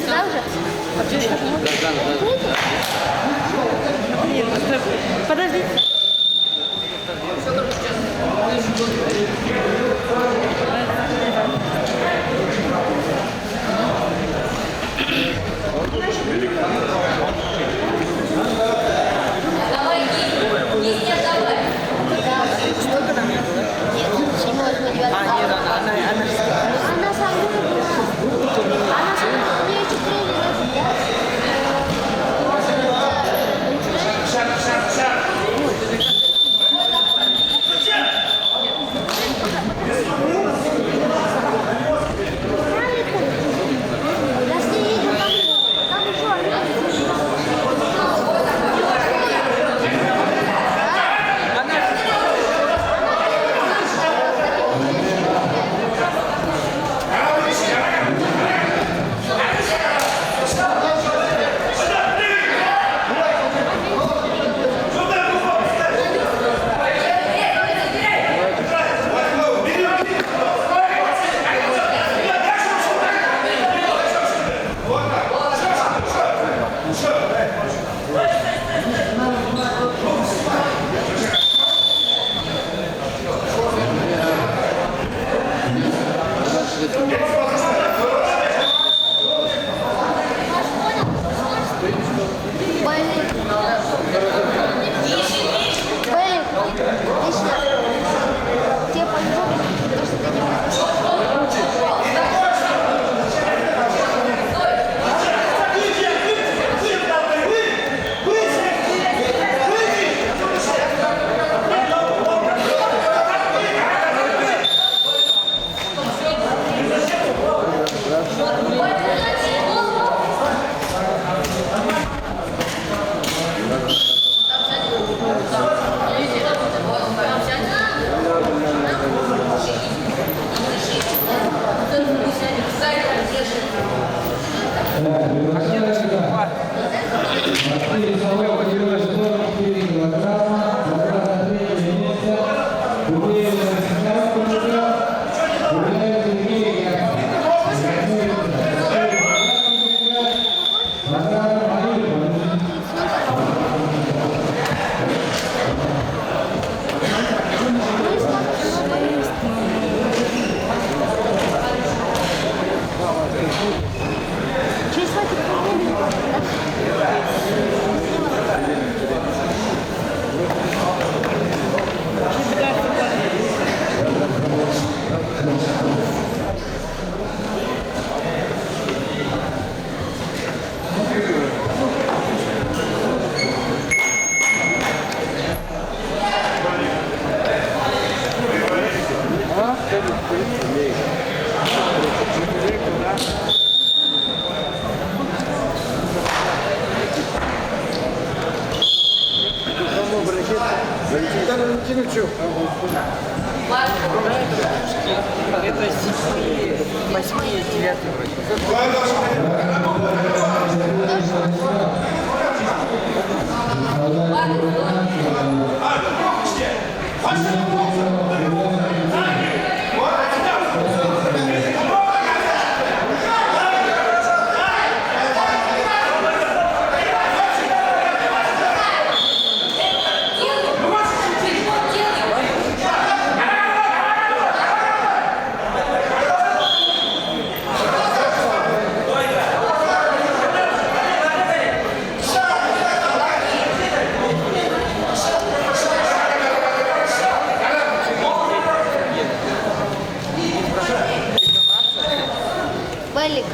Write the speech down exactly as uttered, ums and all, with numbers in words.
Там же? Блин, подождите. Давай, Кирилл, не сдавай. Нет, седьмого, восьмого, девятого. А, нет, она, она, она же сказала. Она со мной была. Она со мной, у неё ещё тренер этот, да? Блин. Блин. Если тебе повезло, то, что ты не Валентину Валентиновичу. Это седьмые, восьмые, девятые вроде. Валик.